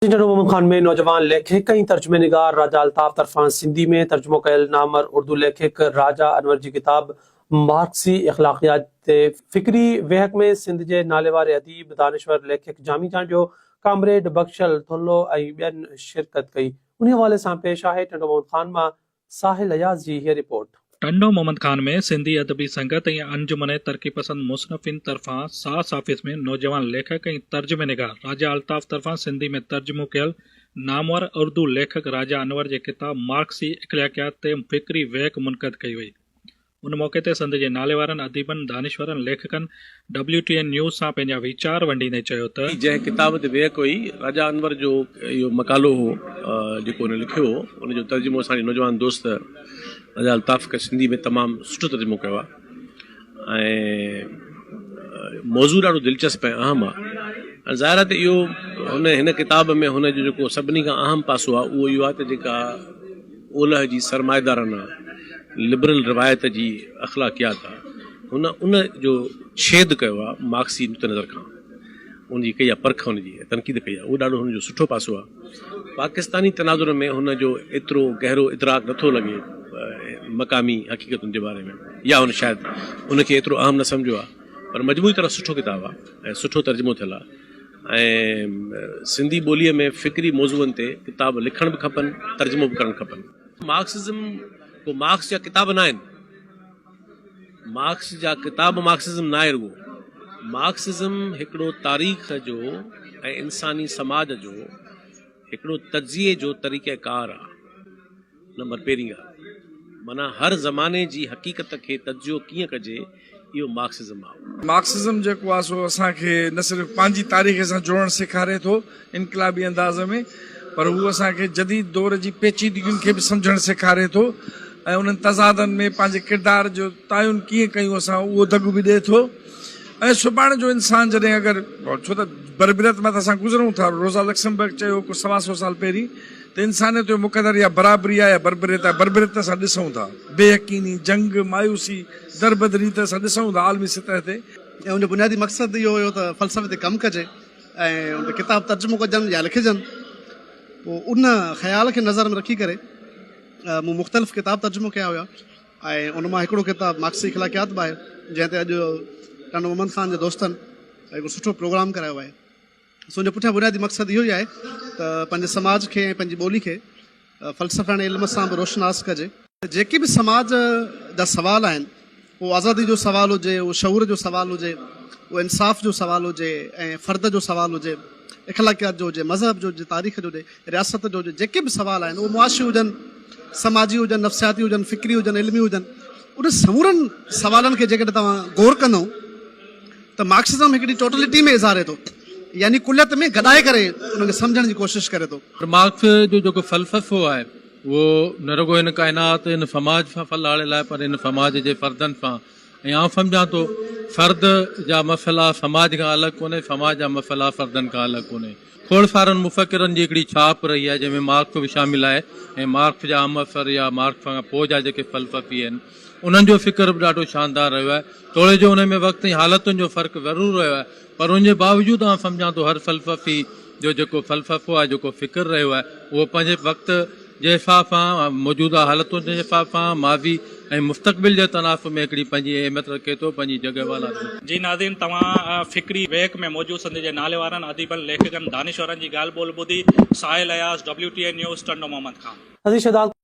ٽنڊو محمد خان ۾ نوجوان ليکڪ ۽ ترجمي نگار راجا الطاف طرفان سنڌي ۾ ترجمو ڪيل نامور اردو ليکڪ راجا انور جي ڪتاب مارڪسي اخلاقيات تي فڪري ويهڪ ۾ سنڌ جي ناليواري اديب، دانشور، ليکڪ جامي چانڊيو، ڪامريڊ بخشل ٿلهو ۽ ٻين شرڪت ڪئي. انهي حوالي سان پيش آهي ٽنڊو محمد خان مان ساحل اياز جي هيء رپورٽ. ٽنڊو محمد خان ۾ سنڌي ادبي سنگت ۽ انجمن ترقي پسند مصنفين طرفان ساس آفيس ۾ نوجوان ليکڪ ۽ ترجمي نگار راجا الطاف طرفان سنڌي ۾ ترجمو ڪيل نامور اردو ليکڪ راجا انور جي ڪتاب مارڪسي اخلاقيات تي فڪري ويهڪ منعقد ڪئي وئي. ان موقعي تي سنڌ جي ناليوارن اديبن، دانشورن، ليکڪن ڊبليو ٽي اين نيوز سان پنهنجا ويچار ونڊيندي چيو ته. جنهن ڪتاب تي ويهڪ هئي، راجا انور جو اهو مقالو هو جيڪو هن لکيو هو، ان جو ترجمو اسان جي نوجوان دوست راجا الطاف سنڌي ۾ تمام سٺو ترجمو ڪيو آهي ۽ موضوع ڏاڍو دلچسپ ۽ اهم آهي ۽ ظاهر آهي ته اهو هن هن ڪتاب ۾ هن جو جيڪو سڀني کان اهم پاسو آهي اهو اهو آهي ته جيڪا اولهه جي سرمائيدارانه لبرل روايت جي اخلاقيات آ هن ان جو ڇيد ڪيو آ مارڪسي نقطه نظر کان ان جي ڪئي آ پرک ان جي تنقيد ڪئي آ اهو ڏاڍو هن جو سٺو پاسو آ پاڪستاني تناظر ۾ هن جو ايترو گهرو ادراڪ نٿو لڳي مقامي حقيقتن جي باري ۾ يا هن شايد ان کي ايترو اهم نه سمجهيو آ پر مجموعي طرح سٺو ڪتاب آ ۽ سٺو ترجمو ٿيل آ ۽ سنڌي ٻوليء ۾ فڪري موضوعن تي ڪتاب لکڻ به کپن، ترجمو به ڪرڻ کپن. مارڪسزم ڪو مارڪس جا ڪتاب ناهن. مارڪس جا ڪتاب مارڪسزم ناهي رڳو. مارڪسزم هڪڙو تاريخ جو ۽ انساني سماج جو هڪڙو تجزيي جو طريقه ڪار آ. نمبر پهرين ڳالهه معنيٰ هر زماني جي حقيقت کي تجزيو ڪيئن ڪجي اهو مارڪسزم آهي. مارڪسزم جيڪو آهي سو اسان کي نه صرف پنهنجي تاريخ سان جوڙڻ سيکاري ٿو انقلابي انداز ۾ پر هو اسان کي جديد دور جي پيچيدگين کي به سمجهڻ سيکاري ٿو ۽ انهن تضادن ۾ پنهنجي ڪردار جو تعين ڪيئن ڪيون اسان اهو دڳ به ڏئي ٿو ۽ سڀاڻي جو انسان جڏهن اگر ڇو ته بربريت مان ته اسان گذرون ٿا روزا لڪسمبرگ چيو هو ڪو سوا سو سال پهرين ته انسانيت جو مقدر يا برابري آهي يا بربريت آهي. بربريت ته اسان ڏسون ٿا. بي يقيني، جنگ، مايوسي، دربدري ته اسان ڏسون ٿا عالمي سطح تي. ۽ ان جو بنيادي مقصد اهو هيو ته فلسفي تي ڪم ڪجي ۽ ان تي ڪتاب ترجمو ڪجن يا لکجن. پوء ان خيال کي نظر ۾ رکي ڪري مون مختلف ڪتاب ترجمو ڪيا هيا ۽ ان مان هڪڙو ڪتاب مارڪسي اخلاقيات به آهي جنهن تي اڄ ٽنڊو محمد خان جي دوستن هڪڙو سٺو پروگرام ڪرايو آهي. سو ان جو پٺيان بنيادي مقصد اهو ئي آهي ته پنهنجي سماج کي ۽ پنهنجي ٻولي کي فلسفياڻي علم سان به روشناس ڪجي. جيڪي به سماج جا سوال آهن، اهو آزادي جو سوال هجي، اهو شعور جو سوال هجي، اهو انصاف جو سوال هجي ۽ فرد جو سوال هجي، اخلاقيات جو هجي، مذهب جو هجي، تاريخ جو هجي، رياست جو هجي، جيڪي به سوال آهن، اهو معاشي هجن، سماجي هجن، نفسياتي هجن، فڪري هجن، علمي هجن، انهن سمورن سوالن کي جيڪڏهن توهان غور ڪندؤ ته مارڪسزم هڪڙي ٽوٽلٽي ۾ اظهاري ٿو يعني ڪليت ۾ گڏائي ڪري ان کي سمجهڻ جي ڪوشش ڪري ٿو. پر مارڪس جو جيڪو فلسفو آهي اهو نه رڳو هن ڪائنات هن سماج سان ڦلهاڙيل آهي پر هن سماج جي فردن سان ۽ آئون سمجهان ٿو فرد جا مسئلا سماج کان الڳ ڪونهي سماج جا مسئلا فردن کان الڳ ڪونهي. کوڙ سارن مفڪرن جي هڪڙي ڇاپ رهي آهي جنهن ۾ مارڪس به شامل آهي ۽ مارڪس جا همعصر يا مارڪس کان پوء جا جيڪي فلسفي آهن انهن جو فڪر به ڏاڍو شاندار رهيو آهي توڙي جو انهن ۾ وقت ۽ حالتن جو فرق ضرور رهيو آهي پر ان جي باوجود آئون سمجهان ٿو هر فلسفي جو جيڪو فلسفو آهي جيڪو فڪر رهيو آهي اهو پنهنجي وقت جي حساب سان، موجوده حالتن جي حساب سان، ماضي ۽ مستقبل جي تناسب ۾ هڪڙي پنهنجي اهميت رکي ٿو، پنهنجي جڳهه والاري ٿو. جي ناظرين توهان فڪري ويهڪ ۾ موجود سنڌ جي ناليوارن اديبن، ليکڪن، دانشورن جي ڳالهه ٻولهه ٻڌي، Sahil Ayaz, W T N news, Tando Muhammad Khan. Aziz Shahdad.